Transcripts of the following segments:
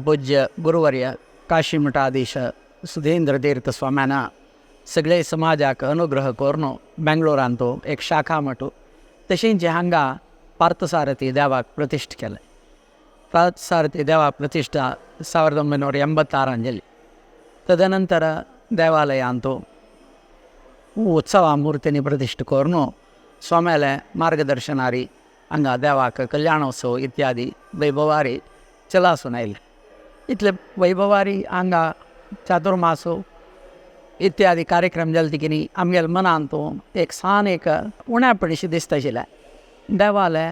परमपूज्य गुरुवर्य काशी मठाधीश सुधेंद्र तीर्थ स्वाम्यान सगळे समाजाक अनुग्रह करून बेंगलोरांत एक शाखा मठ तशेंच हांगा पार्थसारथी देवाक प्रतिश्ठ केलें. पार्थसारथी देवाक प्रतिश्ठा 1986 जाली. तदनंतर देवालयांत उत्सवा मूर्तींनी प्रतिश्ठ करून स्वाम्याले मार्गदर्शनारी हांगा देवाक कल्याणोत्सव इत्यादी वैभवारी चलासून आयले. इतले वैभवारी हांगा चातुर्मास इत्यादी कार्यक्रम जाले की आमगेले मनांत एक सान एक उण्यापणशी दिसता आशिल्लें. देवालय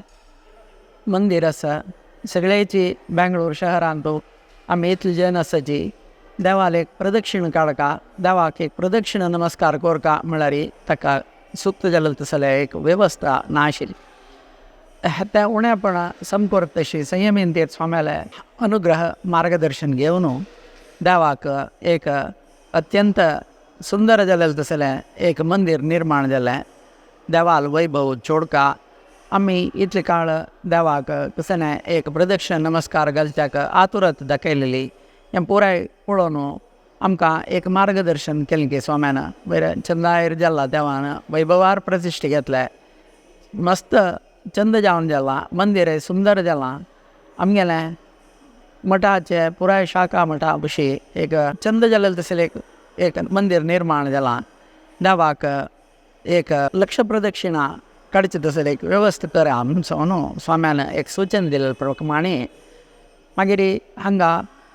मंदीर आसा सगळ्याची बेंगळूर शहरांत आमी इतले जन आसाची देवाक एक प्रदक्षिण काडका, देवाक एक प्रदक्षिण नमस्कार करका म्हळ्यार ताका सुक्त जालें तसलें एक वेवस्था ना आशिल्ली. त्या उण्यापणा संपर्क तशी संयमीन तीर्थ स्वाम्याले अनुग्रह मार्गदर्शन घेवन देवाक एक अत्यंत सुंदर जालें तसलें एक मंदीर निर्माण जालें. देवाल वैभव चोडका आमी इतले काळ देवाक कसलें एक प्रदक्षिण नमस्कार घालच्याक आतुरत दाखयलेली हें पुराय पळोवन आमकां एक मार्गदर्शन केलें की स्वाम्यान बरें चंदायर जाला देवान वैभवार प्रतिश्ठा घेतलें, मस्त चंद जावन जाला, मंदीर सुंदर जालां. आमगेलें मठाचें पुराय शाखा मठा भशेन एक चंद जालें तसलें एक एक मंदीर निर्माण जालां. देवाक एक लक्ष प्रदक्षिणा काडची तसली एक वेवस्था करा म्हणून न्हू स्वाम्यान एक सूचन दिलें प्रमाणे मागीर हांगा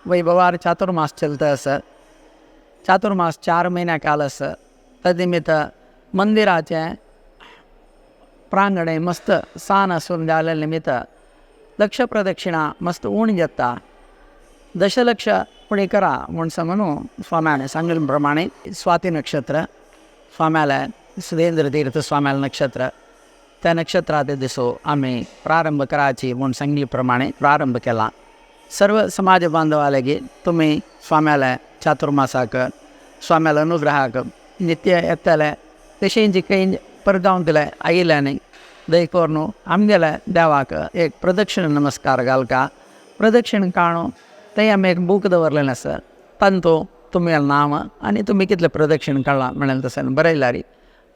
वैभवार चातुर्मास चलता आसा. चातुर्मास 4 म्हयन्या काल आसा. तद निमित्त मंदिराचें प्रांगण मस्त सान आसून जाल्ल्या निमित्त लक्ष प्रदक्षिणा मस्त उणी जाता. दशलक्ष पुणी करा म्हूण सांगून स्वाम्यान सांगिल्ले प्रमाणे स्वाती नक्षत्र स्वाम्याले सुधेंद्र तीर्थ स्वाम्याले नक्षत्र त्या नक्षत्राचे दिसो आमी प्रारंभ करायची म्हूण सांगिल्ले प्रमाणे प्रारंभ केला. सर्व समाज बांधवाले तुमी स्वाम्याले चातुर्मासाक स्वाम्याले अनुग्रहाक नित्य येतले तशेंच खंय परगांवतले आयिल्ले न्ही दय करून आमगेले देवाक एक प्रदक्षिण नमस्कार घालका. प्रदक्षिण काडून थंय आमी एक बूक दवरलेलें आसा तांतू तुमगेलें नांव आनी तुमी कितलें प्रदक्षिण काडलां म्हणलें तशें बरयल्यार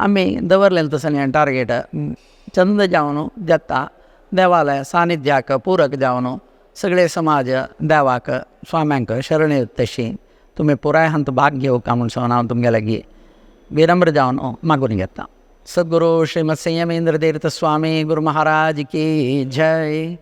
आमी दवरलेलें तसलें टार्गेट चंद जावन जाता. देवाले सानिध्याक पूरक जावन सगळे समाज देवाक स्वाम्यांक शरण येता तशी तुमी पुराय हांत भाग घेवका म्हूण सांगून हांव तुमगे लागीं विनम्र जावन मागून घेता. सद्गुरू श्रीमद संयमेंद्र तीर्थ स्वामी गुरु महाराज की जय.